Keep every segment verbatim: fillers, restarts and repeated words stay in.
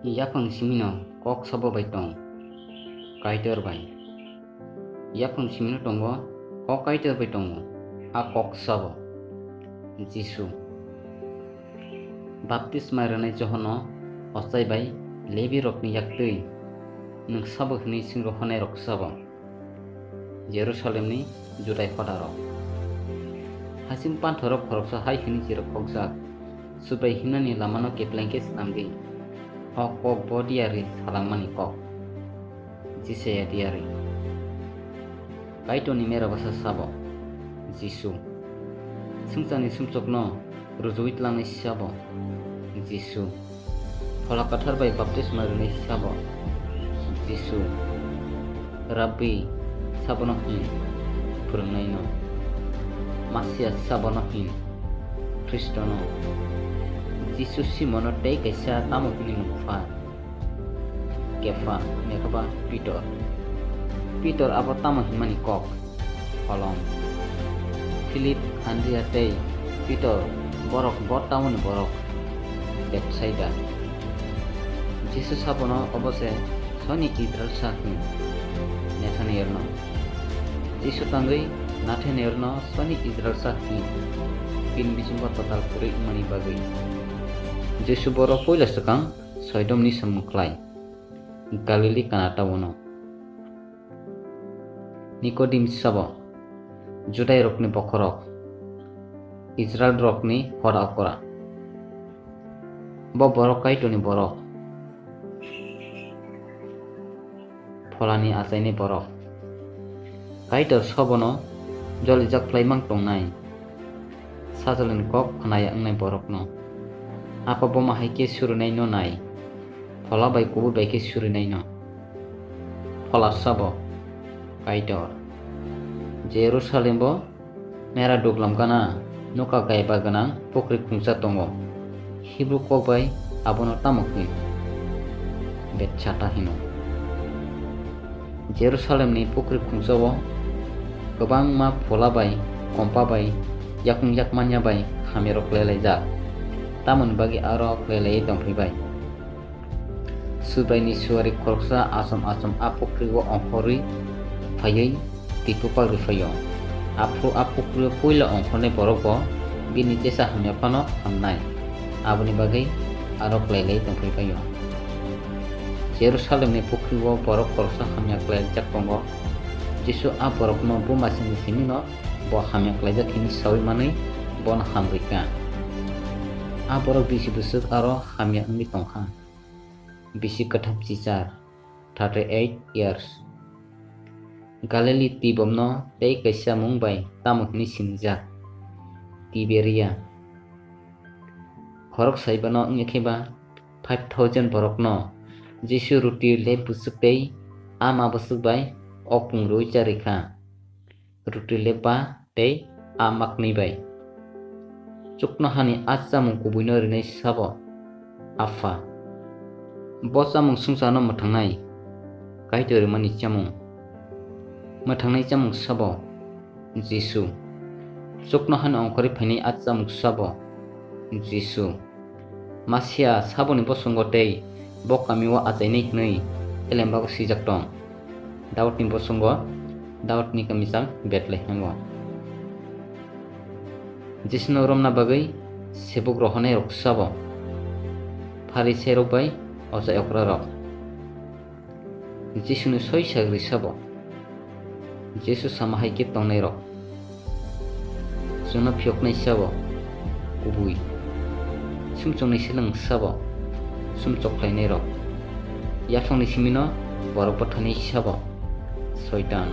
Yaphang simino kok sabo bai tong, Kaitor bai. Yaphang simino tongo, kok Kaitor bai tongo, a kok sabo Jisu. Baptisma rwnai Johono ochai bai Lebi rokni yaktwi nwng sabo hwnwi swngrok honai rok sabo. Jerusalemni Judai hodarok. Hasing panthorok khoroksa hai hwnwi chirok khokjak, Subai himnani lamano kepleng khe snamdi, o kok bo diari salangmani kok. Jisaya diari. Kaitorni mera bwsa sabo, Jisu. Swngcharni sumsokno rujuwi tlangnai sabo, Jisu. Phola Kwthar bai baptisma rwnai sabo, Jisu. Rabbi, sabono hin, phwrwngnaino. Masia, sabono hin, Khristono. Jisu Simono tei kaisa tamo hwnwi mung pha? Kepha, hwnwi khe ba Pitor. Pitor abo tamo hinmani kok? Holong. Philip, Andria tei Pitor, borok bo tamoni borok? Betsaida. Jisu sabono obo se, "Soni Israilsa hwn?" Nathanielno. Jisu tangwi Nathanielno, "Soni Israilsa hwn?" Bini bisingo total kwrwi wngmani bagwi. Jisu borok puila swkang Soidomni samung khlai Galili Kana taono. Nikodim sabo, Judairokni bokhorok, Israilrokni hoda okra. Bo borok Kaitorni borok, pholani achaini borok. Kaitor sobono jolijak phlaimang tongnai. Sajolni kok khnaya wngnai borokno. Apa boma hai khe surinaino nai, phola bai kubui bai khe surinaino. Phola sabo, Kaitor. Jerusalembo mera duglam gana nuka gaiba gwnang pukri khungsa tongo. Hibru kok bai abono tamo hwn? Betsata hino. Jerusalemni pukri khungsao kwbangma phola bai, kompa bai, yakung yakmanya bai hamyarok lelaijak. Tamoni bagwi aro lelaiwi tongphai bai. Subraini suari khoroksa achom achom a pukri-o ongkhorwi phaiwi twi bupagri phaio. Aphuru a pukri-o puila ongkhornai borok bo bini jesa hamya phano hamnai. Aboni bagwi aro klai lai tongphai phaio. Jerusalemni pukri-o borok khoroksa hamya klaijak tongo. Jisu a borokno buma sini simino bo hamya klaijak hini saui manwi bono hamrwi kha. A borok bisi bwswk aro hamya wngwi tong kha. Bisi kwthap chichar, thirty eight years. Galili twibomno tei kaisa mung bai tamo hwnwi sinijak, Tiberia. Khorok saibano wngya khe ba five thousand borokno Jisu ruti lep bwswk tei ama bwswk bai okpung rwui charwi kha. Ruti lep ba tei a maknwi bai. Chuknohani a chamung kubuino rinai sabo, Apha. Bo chamung swngcharno mwthangnai, Kaitor rimani chamung. Mwthangnai chamung sabo, Jisu. Chuknohani ongkhorwi phainai a chamung sabo, Jisu. Masia saboni bosongo tei bo kamio achainai hwnwi elembago swijak tong. Daudni bosongo, Daudni kamisal Bethlehemo. Jisuno romna bagwi sebuk rohornairok sabo, Pharisairok bai ochai okrarok. Jisuni soi sagri sabo, Jisu sama hai khe tongnairok. Chwngno phiyoknai sabo, kubui. Sumchokni seleng sabo, sumchok khlainairok. Yaphangni simino borok bwtharnai sabo, Soitan.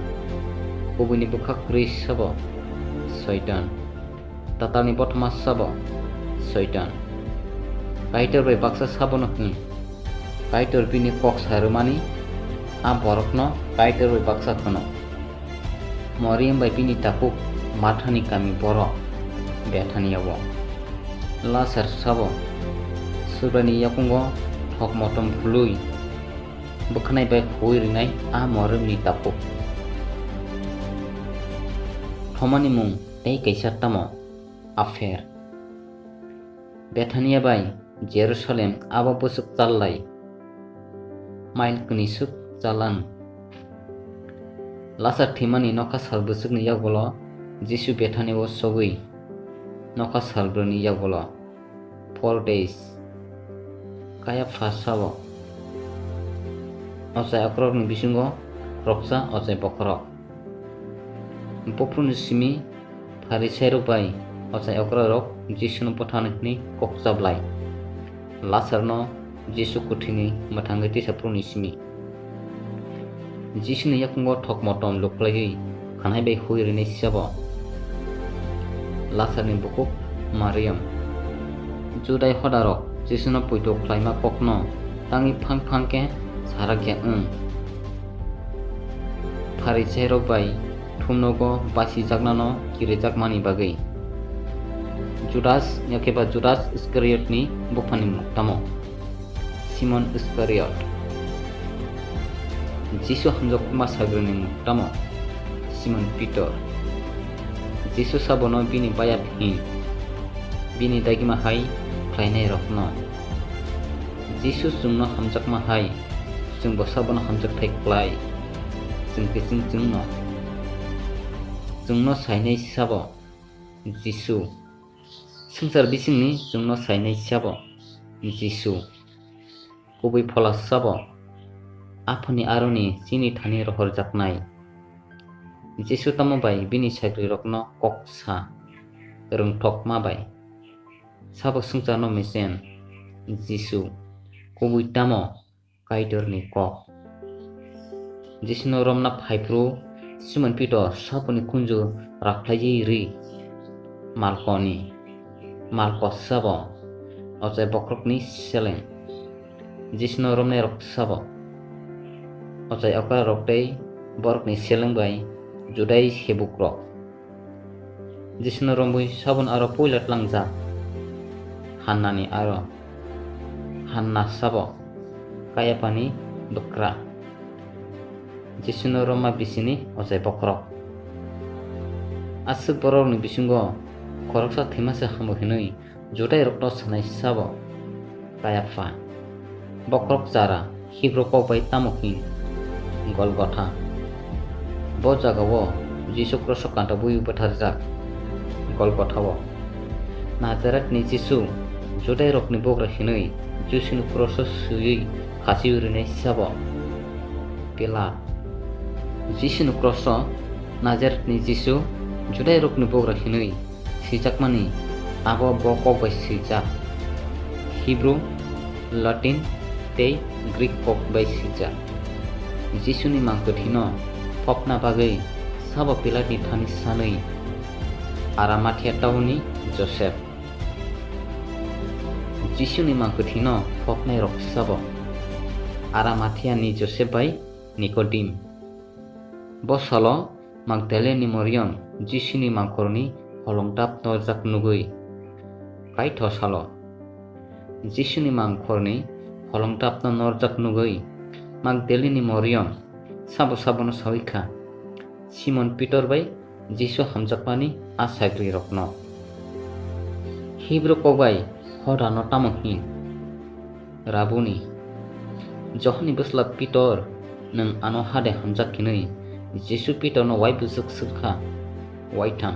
Kubuini bwkhak kwrwi sabo, Soitan. Tatalni bothoma sabo, Soitan. Kaitor bai baksa sabono hwn, Kaitor bini kok sa rwmani a borokno Kaitor bai baksa khwno. Moriam bai bini takhuk Mathani kami borok Bethania-o. Lasar sabo Subraini yakungo thok motom khului bwkhanai bai khuui rinai a Moriamni takhuk. Thomani mung tei kaisa tamo, Apher. Bethania bai Jerusalem abo bwswk challai Mail knisuk chalan. Lasar thwimani nokha sal bwswkni yagulo Jisu Bethani-o sogwi nokha sal brwini yagulo, four days. Kayapha sao, ochai okrarokni bisingo khoroksa ochai bokhorok. Buphuruni simi Pharisairok bai ochai okrarok Jisuno butharnai hwnwi kok chablai. Lasarno Jisu kwthwini mwthangwi tisa phuruni simi. Jisuni yakungo thok motom lukhlaiwi khanai bai hui rinai sabo. Lasarni bukhuk Mariam. Judai hodarok Jisuno poito khlaima kokno tangwi phang phang khe sarak ya wng. Pharisairok bai thumnogo basijaknano kirijakmani bagwi. Judas, yakhe ba Judas Iskariotni buphani mung tamo? Simon Iskariot. Jisu hamjakma sagrini mung tamo? Simon Pitor. Jisu sabono bini bayat hin, bini dagima hai khlainairokno. Jisu chwngno hamjakma hai, chwngbo sabono hamjakthai khlai, chwng kiching chwngno. Chwngno sainai sabo Jisu. Swngchar bisingni chwngno sainai sabo Jisu. Kubui phola sabo Aphani aroni chini thani rohorjaknai. Jisu tamo bai bini sagrirokno kok sa rwngthokma bai? Sabo swngcharno mesen, Jisu, kubui tamo Kaitorni kok? Jisuno romna phaiphuru Simon Pitor saboni kunju rakhlaiwi rwi Malkoni, Malkos sabo, ochai bokhorokni seleng. Jisuno romnairok sabo, ochai okrarok tei borokni seleng bai Judai sebukrok. Jisuno romwi sabon aro puila tlangjak. Hannani aro Hanna sabo, Kayapani bwkra. Jisuno romma bisini ochai bokhorok. Aswk borokni bisingo khoroksa thwimasa hamu hinwi Judairokno sanai sabo Kayapha. Bokhorok chara Hibru kok bai tamo hin Golgotha. Bo jagao Jisu kroso kanta bui butharjak Golgothao. Nazaretni Jisu, Judairokni bugra hinwi Jisuni kroso swiwi khasiwi rinai sabo Pilat. Jisuni kroso Nazaretni Jisu, Judairokni bugra hinwi swijakmani abo bo kok bai swijak, Hibru, Latin tei Greek kok bai swijak. Jisuni mangkwthwino phopna bagwi sabo Pilatni thani sanwi Arimathea tauni Josep. Jisuni mangkwthwino phopnairok sabo Arimatheani Josep bai Nikodim. Bo salo Magdaleni Mariam Jisuni mangkhorni holongtapno norjak nugwi kaitho salo. Jisuni mangkhorni holongtapno norjak nugwi Magdaleni Mariam sabo sabono sawi kha, Simon Pitor bai Jisu hamjakmani a sagrirokno. Hibru kok bai hodano tamo hin? Rabuni. Johonni bwsla Pitor, nwng ano hade hamjak hinwi Jisu Pitorno uaibwswk swk kha. Uaitham.